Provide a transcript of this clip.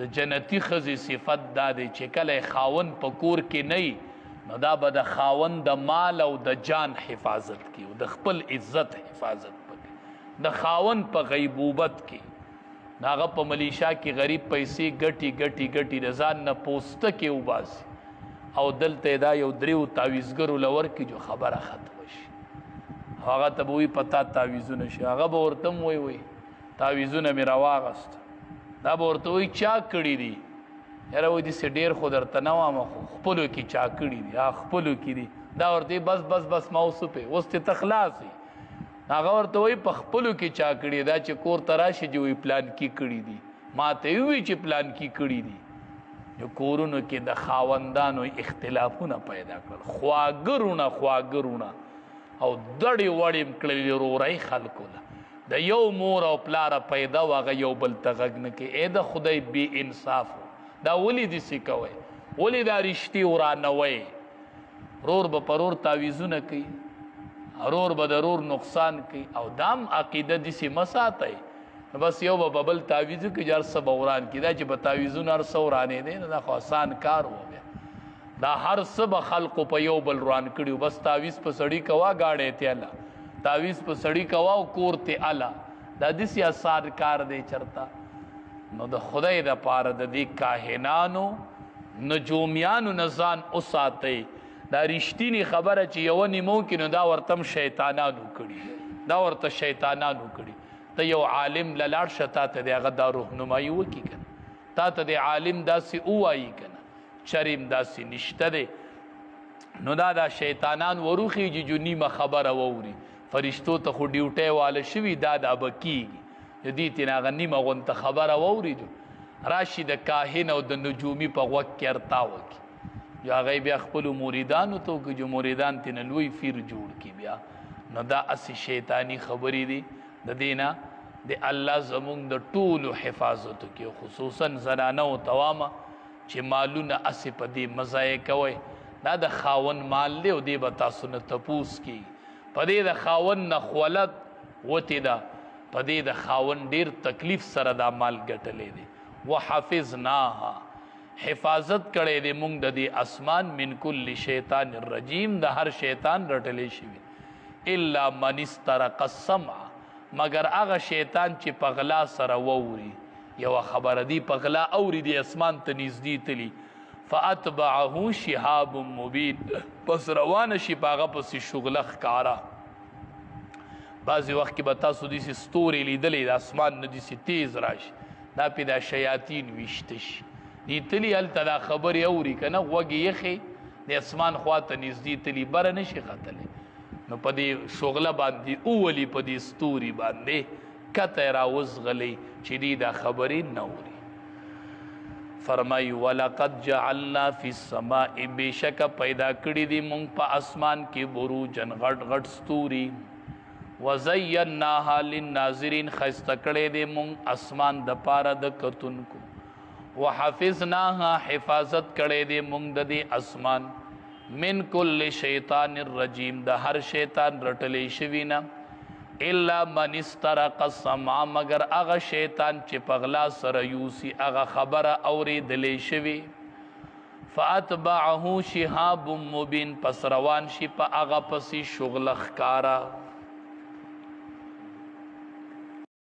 د جنتی ښځې صفت دا دی چې کله خاوند په کور کې نه نو دا به د خاوند د مال او د جان حفاظت کوي او د خپل عزت حفاظت پکې، د خاوند په غیبوبت کې هغه په ملیشا کې غریب پیسې ګټي ګټي ګټي د ځان نه پوستکې وباسي او دلته دا یو دریو تعویذګرو له ورکړي جو خبره ختمه شي. هغه ته به وایي په تا تعویذونه شي، هغه به ورته هم وایي وایي تعویذونه مې راواغست، دا به ورته وایي چا کړي دي؟ یاره وایي داسې ډېر خو درته نه وایم خو خپلو کې چا کړي دي، هغه خپلو کې دي. دا ورته وایي بس بس بس ما اوس وپې، اوس ته ته خلاص یې. هغه ورته وایي په خپلو کې چا کړي، دا چې کور ته راشي چې وایي پلان کې کړي دي، ما ته یې ووایي چې پلان کې کړي دي. نو کورونو کې د خاوندانو اختلافونه پیدا کړل، خواګرونه خواګرونه او دړې وړې هم کړلې رورۍ خلکو له. د یو مور او پلاره پیدا و هغه یو بل ته غږ نه کوي. ای د خدای بې انصافو، دا ولې داسې کوئ؟ ولې دا رشتې ورانوئ؟ رور به پر رور تعویذونه کوي، رور به د رور نقصان کوي، او دام عقیده داسې مه ساتئ. نو بس یو به په بل تعویذ وکړي چې هر څه به وران کړي. دا چې په تعویذونو هر څه ورانېدی نو دا خو اسان کار و، بیا دا هر څه به خلقو په یو بل وران کړي. بس تعویذ په سړي کوه ګاډی ته اله، تعویذ په سړي کوه او کور ته اله، دا داسې اسان کار دی چرته. نو د خدای دپاره د دې کاهنانو نجومیانو نه ځان وساتئ. دا رښتینې خبره چې یوه نیمو کې نو دا ورته هم شیطانانو کړي، دا ورته شیطانانو کړي. ته یو عالم له لاړ شه، تا ته دې هغه دا رهنمایي وکړي که نه، تا ته دې عالم داسې ووایي که نه، چرې هم داسې نشته دی. نو دا دا شیطانان وروخیږي جو نیمه خبره واوري، فرشتو ته خو ډیوټۍ واله شوي، دا دا به کېږي. د دې ترې هغه نیمه غونته خبره واوري، جو راشي د کاهن او د نجومي په غوږ کې ارتا وکړي، جو هغه بیا خپلو مریدانو ته وکړي، جو مریدان ترې نه لوی فیر جوړ کړي بیا. نو دا هسې شیطاني خبرې دي. د دې نه د الله زمونږ د ټولو حفاظت وکړي، خصوصا زنانه او توامه چې مالونه هسې په دې مه ضایع کوئ. دا د خاوند مال دی او دې به تاسو نه تپوس کېږي. په دې د خاوند نه خوله وتې ده، په دې د خاوند ډېر تکلیف سره دا مال ګټلی دی. وحفظناها، حفاظت کړی دی مونږ د دې اسمان، من کل شیطان الرجیم، د هر شیطان رټلی شوی. الا من استرق السمع، مګر هغه شیطان چې په غلا سره واوري. یوه خبره دی په غلا اوري، دی اسمان ته نږدې تلي، فاتبعه شهاب مبین، پس روانه شي په هغه پسې شغله ښکاره. بعضې وخت کې به تاسو داسې ستوري لیدلی، د اسمان نه داسې تیز راشي، دا پې دا شیاطین ویشته شي، دی تلي هلته دا خبرې اوري که نه، غوږ یې یخې د اسمان خوا ته نږدې تلي، بره نه شي ختلی. نو په دې شغله باندې اوولي، په دې ستوري باندې کته یې راوځغلي چې دی دا خبرې نه اوري. فرمایي ولقد جعلنا فی السماء، بېشکه پیدا کړي دي مونږ په اسمان کې بروجا غټ غټ ستوري، وزیناها للناظرین، ښایسته کړی دی مونږ اسمان دپاره د کتونکو. وحفظناها، حفاظت کړی دی مونږ د دې اسمان، من کل شیطان الرجیم، د هر شیطان رټلی شوي نه، الا من استرق السمع، مګر هغه شیطان چې په غلا سره یوسي هغه خبره اورېدلی شوي. فاتبعه شهاب مبین، پس روان شي په هغه پسې شغله ښکاره.